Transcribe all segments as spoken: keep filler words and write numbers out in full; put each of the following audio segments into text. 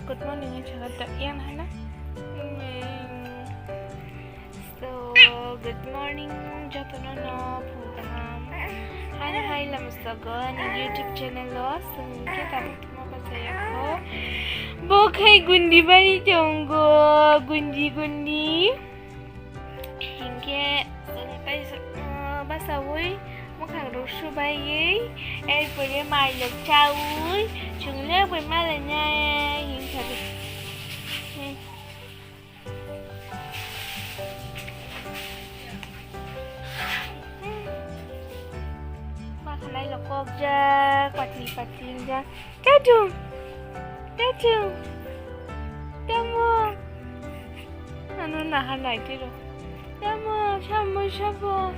Good morning, ang sakha ta yang hana. So, good morning, jotono no phung kaham. Hai hai, lamsogo ani YouTube channel o, sungke tabuk tuma pasaya ko. Bo khai gundi bai tongo, gundi gundi. Hinkhe chwng tei, uh, basaui mwkhang rok subaiwi, erpore mai rok chaui, chwng le bai malainai hinkhe. Makhanai rok kokjak, patli patli wngjak. Tatung! Tatung! Tamo! Ano naha naitiro. Tamo, samo, sabo.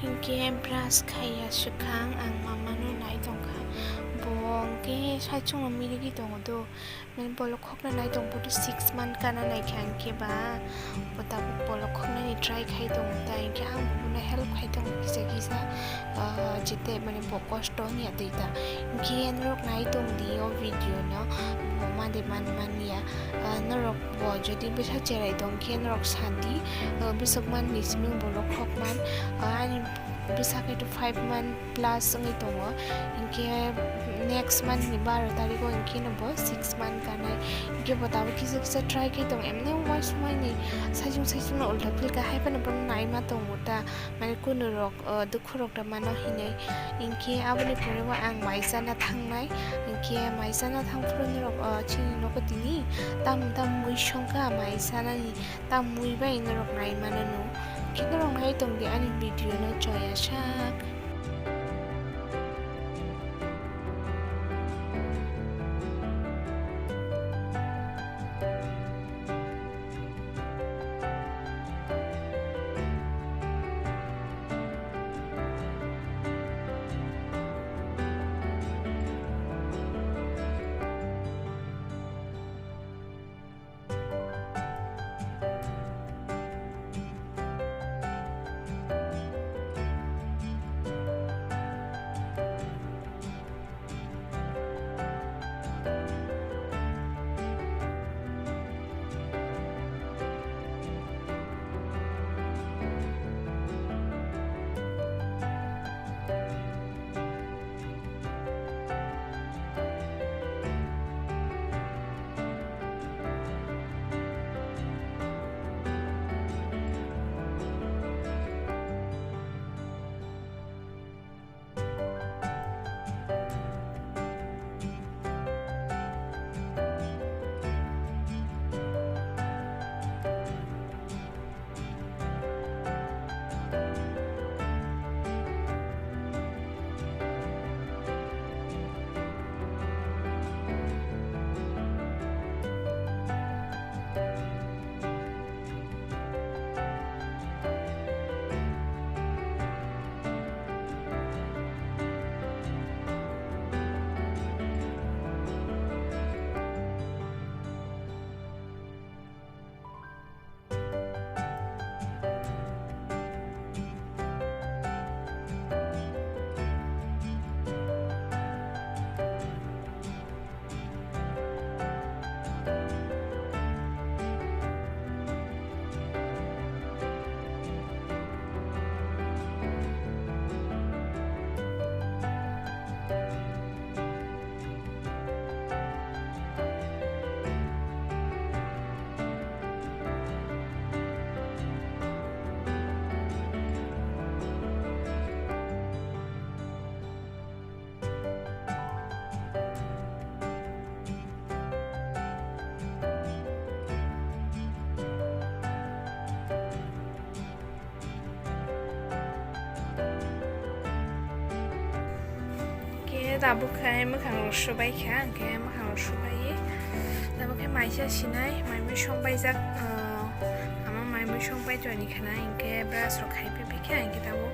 Hinkhe brush khaiya swkang ang mamano nai tongkha. Bo hinkhe saichungno mirigwi tongo do. Mane bolok khokna nai tong, bo to six month kana nai khe ang khe ba, bo tabuk bolok khoknani try khai tongo, ta hinkhe ang bono help khai tongo kisa kisa, ah, jete mane bo kosto wngya twi ta. Hinkhe norok nai tong di o video no, bo ma de man manya, ah, norok bo jodi bwsa cherai tong khe norok sa di, ah, bwswk man ni simi bolok khok man, ah, ani bwsa khe to five month plus wngwi tongo, hinkhe next month ni baro tarikh o hinkhe no bo six month kanai, hinkhe bo tabuk kisa kisa try khai tongo, emni uansukmani saichung saichung no ulta philka, hai phano bono naima tongo ta, mane kunu rok, o, dukhu rok ta mano hinwi, hinkhe aboni pore bo ang mai chana thangnai, hinkhe mai chana thang phuru norok, o, chini nogo tini tam tam mui songkha mai chanani. Tamwi bai norok nai mano no. Khe norok nai tong di ani video no choya sak. Khe tabuk khai mwkhang rok subai kha, hwnkhe mwkhang rok subai, tabuk khe maisa sinai, mai mui song paijak, ah, ama mai mui song pai toni khana, hwnkhe brush rok khai phai kha, hwnkhe tabuk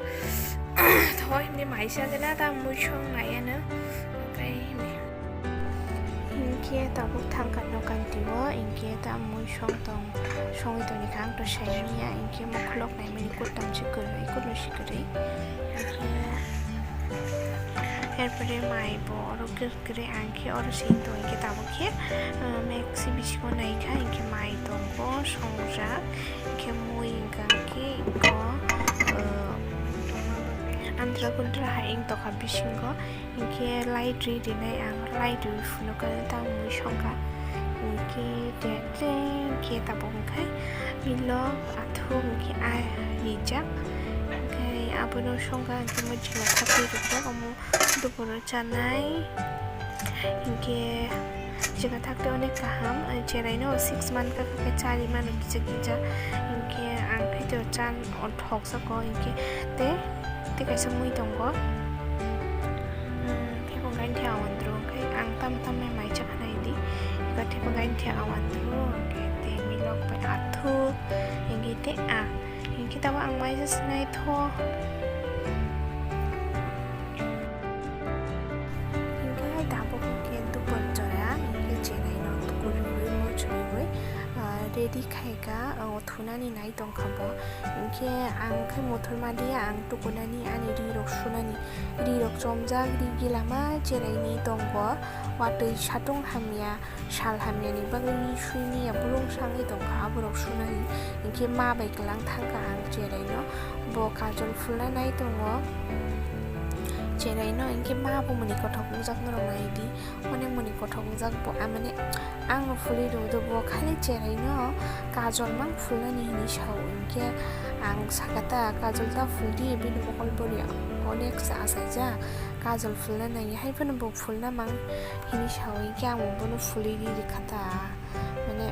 tho hindi maisa jena ta mui song nai ano, hwnkhe hindi. Hinkhe tabuk thangkha nokan twi o, hinkhe ta mui song tong, songwi tongni kha ang to saimanya, hinkhe mokhulok naimani kut tamchi kwrwi, kut no si kwrwi. Hinkhe erpore mai bo oro kwrwi, ang khe oro sing tong, hinkhe tabuk khe, uh, maxi bisingo naikha, hinkhe mai tongo songjak, hinkhe mui hinkha khe iko, uh, andra gundra hai wng tongkha bisingo. Hinkhe light ri rinai ang, light ri phunukha ta mui songkha. Hinkhe teng teng khe tabuk hinkhe milok athuk hinkhe a rijak. Hinkhe abono songkha hinkhe mujungo khapui rwkjak omo dupuro chanai. Hinkhe Chwngno thakte onek kaham, eh, cheraino six month ka khe chari mano kisa kisa, hinkhe ang khe to chan o thok sako, hinkhe te, te kaisa mui tongo. Hmm, thekong gaini the awan dro, hinkhe ang tam tam mai mai cha khanai di, eka thekong gaini the awan dro, hinkhe te milok bai athuk, hinkhe te a, hinkhe tabo ang mai cha sinai tho. Hinkhe hai tabuk hinkhe dupor jora, hinkhe cheraino tukurwi, muchurwi, ah, ready khaika, ah, thunani nai tongkha bo. Hinkhe ang khe muthurma dia, ang tukunani ani rirok sunani. Rirok chomjak, ri gilama cheraini tongo. Watwi satung hamya, sal hamyani bagwi ri sui miya, bulung sangwi tongkha aborok sunani. Hinkhe ma bai kwlang thangkha ang cheraino. Bo kajol phulna nai tongo. Cheraino hinkhe ma bo muni kothok wngjak norok nai di. Mane muni kothok wngjak bo, ah, mane ang no phulwi rwdo bo khali cheraino kajol mang phulnani hinwi sao. Hinkhe ang sakha ta kajol ta phuldi, bini mokol bori onek sa achaijak, kajol phulna nai hai phano bo phulna mang hinwi sao. Hinkhe ang bono phulwi ri rwkha ta. Mane,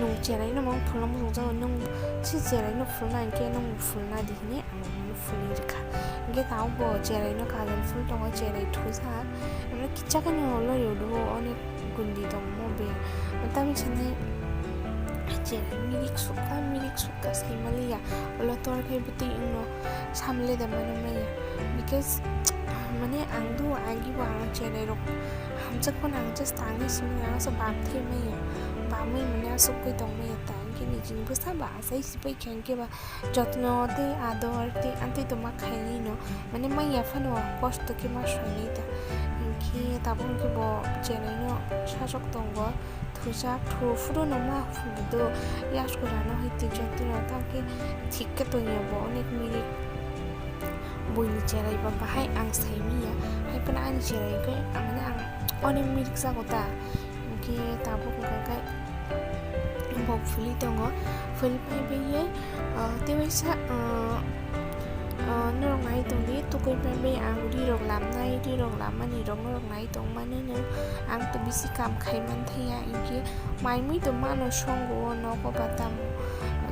nwng cheraino mang phulna muchungjago, nwng si cheraino phulna hinkhe nwng phulna di hinwi ang bono phulwi rwkha. Hinkhe tabuk bo cheraino kajol phul tongo, cherai thujak. Mane kichakhe nwng ulo riodo onek gundi tongmo be. Tamni sani cherai mirik sukha, mirik sukha sai maliya. Ulo tor khe bwtwi wngno samle da mano maya. Because, mane ang do agi bo ang cherai rok hamjak phano ang just tangwi simi ang asa bam thai maya. Bamwi mane aswk khe tong maya ta. Hinkhe nijini bwsa ba asai sipai khe hinkhe ba jotno tei ador tei amtwi tongma khainai no. Mane maya phano kosto khe ma soinai ta. Hinkhe tabuk hinkhe bo cheraino sasok tongo. Thujak thu phuru no ma phuru do yasku rano hai twi jotno tangkhe thik khe tongya bo onek mirik. Buini cherai ba bahai ang sai miya, hai phano ani cherai khe, ang, mane ang onek mirik jago ta. Hinkhe tabuk wngkha khe bo phulwi tongo, phulwi phai baiye, ah, tei waisa, ah, ah, norok nai tongdi, tukui phai bai ang rirok lamnai, rirok lammani rok norok nai tongmani no, ang to bisi kam khai manthaya, hinkhe mai mui to mano songo o nogo ba tamo,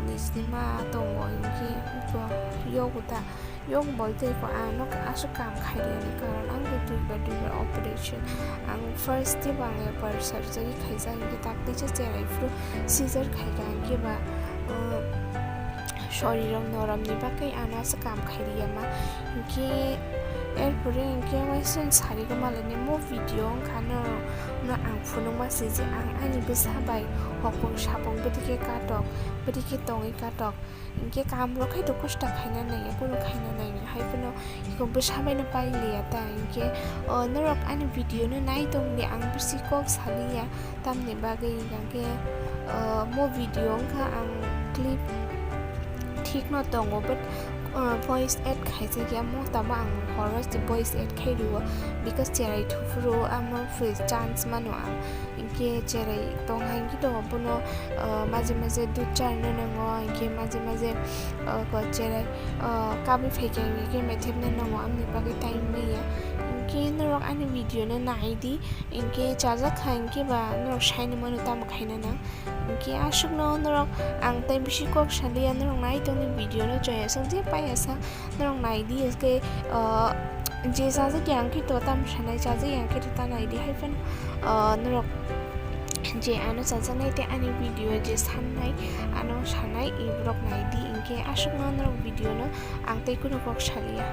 nijini ma tongo, hinkhe bo yogo ta. Yok bolte ko ang no aswk kam khairiyani karon ang bo duibar duibar operation. Ang first day bo ang bar surgery khaijak, hinkhe tak teisa cherai phuru scissor khaikha, hinkhe ba, uh, sorirok noromni bagwi ano aswk kam khairiya ma. Hinkhe erpore hinkhe waisa sari rwma lainai mo video wngkha no, no ang phunukma se je ang ani bwsa bai hokong sapong bwdike katok, bwdike tongwi katok. Hinkhe kam rok khai to kosto khaina nangya, kunu khaina nangya, hai phano iko bwsa bai no pai liya ta. Hinkhe, o, norok ani video no nai tong di, ang bisi kok saliya, tamni bagwi hinkhe, o, mo video wngkha ang clip thik no tongo, but, o, voice add khaijak ya, mo tamo ang horo se voice add khai rwo, because cherai thuphuru amo free chance mano ang. Hinkhe cherai tong hai khe to bono, ah, maje maje dudh charwna nango, hinkhe maje maje, ah, ko cherai, ah, kabui phai khe hinkhe maithepna nango, amoni bagwi time maya. Hinkhe norok ani video no nai di, hinkhe chajak kha hinkhe ba norok saini mano tamo khaina nang. Hinkhe aswkno norok ang tei bisi kok saliya, norok nai tongni video no chaya sak je paya sak. Norok nai di, hinkhe, ah, je chajak ya hinkhe to tamo sanai, chajak ya hinkhe to ta nai di hai phano, ah, norok je ano chajaknai tei ani video je sannai, ano sanai, iborok nai di, hinkhe aswkno norok video no ang tei kunu kok saliya.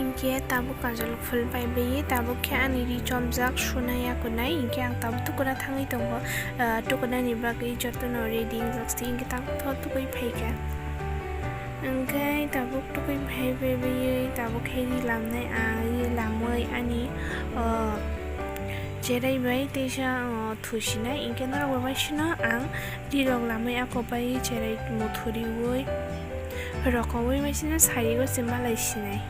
Hinkhe tabuk kajol phul pai baiwi tabuk khe ani ri chomjak suna yakunai, hinkhe ang tabuk tukuna thangwi tongo. Ah, tukunani bagwi jotono ready wngjak se, hinkhe tabuk tho tukui phaikha. Hinkhe tabuk tukui phai baiwi tabuk khe ri lamnai, ang ri lamwi ani, ah, cherai bai teisa, ah, thusinai, hinkhe norok bai sino ang rirok lamwi ako bai cherai muthuriwi rokowi bai sino sarigo se malai sinai.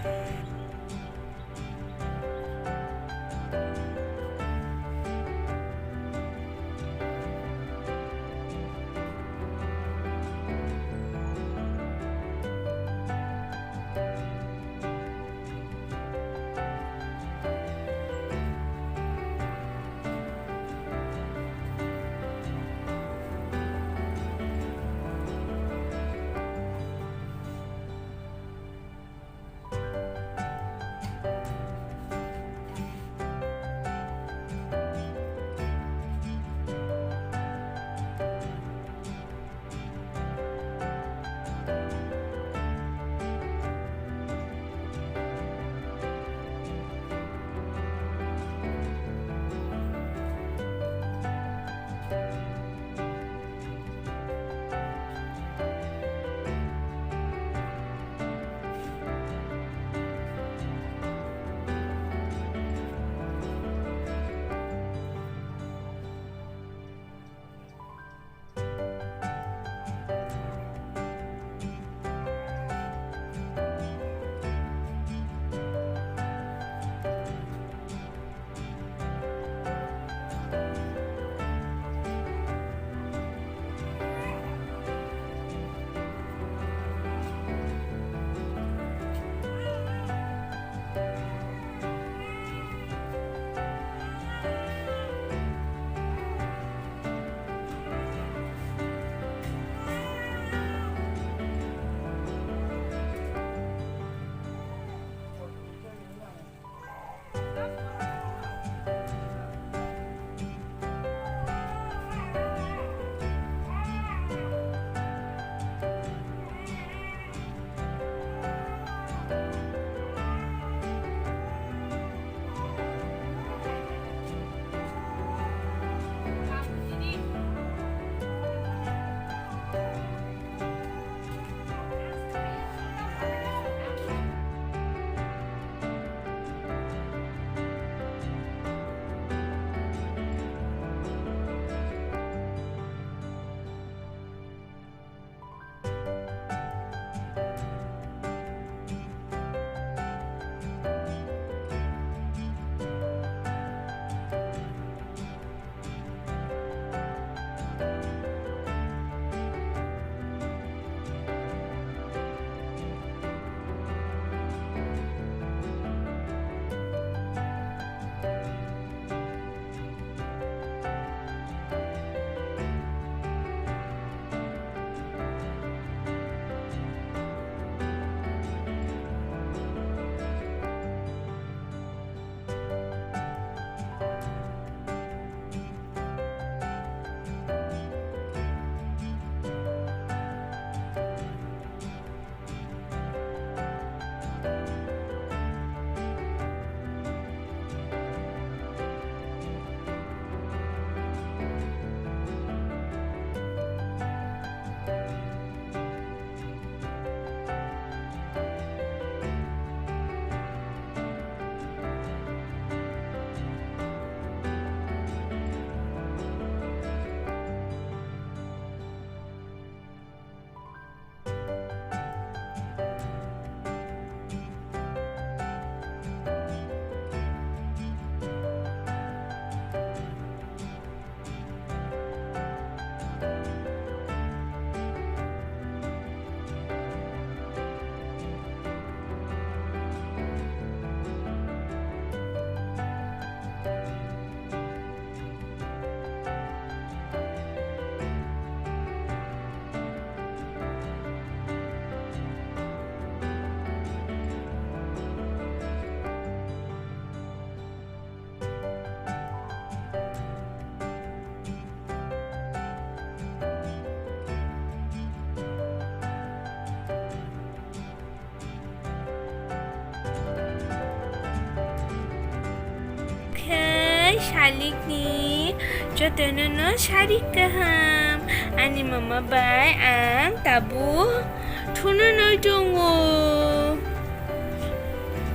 Salikni jotono no sari kaham. Ani mama bai ang tabuk thununoi tongo.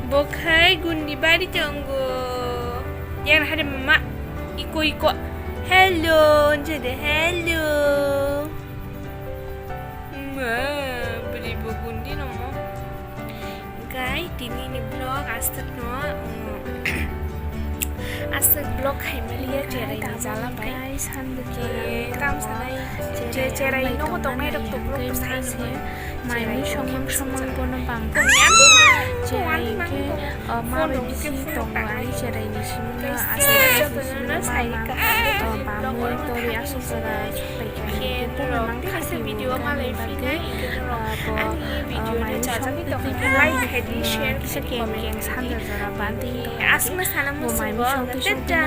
Bo khai Gundi bari tongo. Yang hari mama iko iko. Hello, jede hello. Ma, beri bo Gundi no mo. Guys, tini ni vlog aswk no, um, aswk vlog khai maliya, cherai ni jala bai. Guys, hande ke tam sanai, je cherai no ko tongnai rok to vlog sai no. Mai ni somang somang bono bang. Cherai ke, uh, ma bai bisi tongo ani cherai ni simi no aswk sai no sai ka. Uh, bamwi tori aswk jora. Video malai phinai, ani video no chajagwi tongkha, like khaidi, share khaidi, comment khaidi. Asma sana musugo, tata.